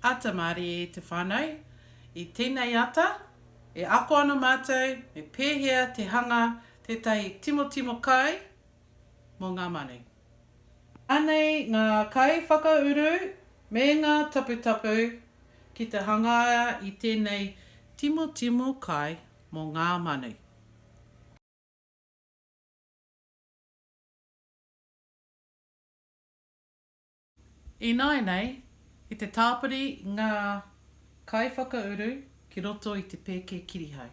Ata mārie e te whānau. I tēnei ata, e ako ana mātou me pēhea te hanga tētahi timotimo kai mō ngā manu. Anei ngā kai whakauru me ngā taputapu ki te hangaia i tēnei timotimo kai mō ngā manu. Ināianei, i te tāpiri ngā kaiwhakauru ki roto i te pēke kirihau.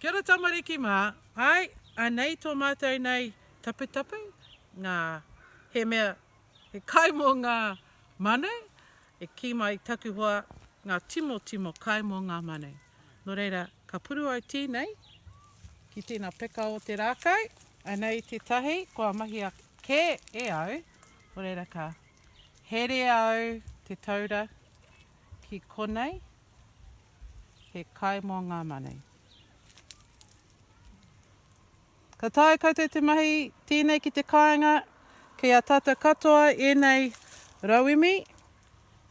Kia ora tamariki mā, āe, anei tō mātou nei taputapu, ngā, he mea, he kai mō ngā manu, e kī mai taku hoa, ngā timotimo kai mō ngā manu. Nō reira, ka puru au tēnei ki tēnā peka o te rākau, anei tētahi kua mahia kē e au, nō reira ka here au te taura ki konei, he kai mō ngā manu. Ka taea koutou te mahi tēnei ki te kāinga, kei a tātou katoa ēnei rauemi,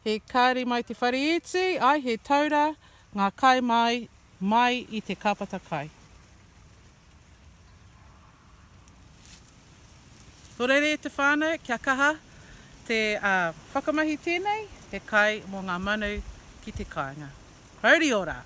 he kāri mai te whare iti, ai he taura ngā kai mai, mai i te kāpata kai. Nō reira e te whānau, kia kaha te whakamahi tēnei, he kai mō ngā manu ki te kāinga. Mauri ora!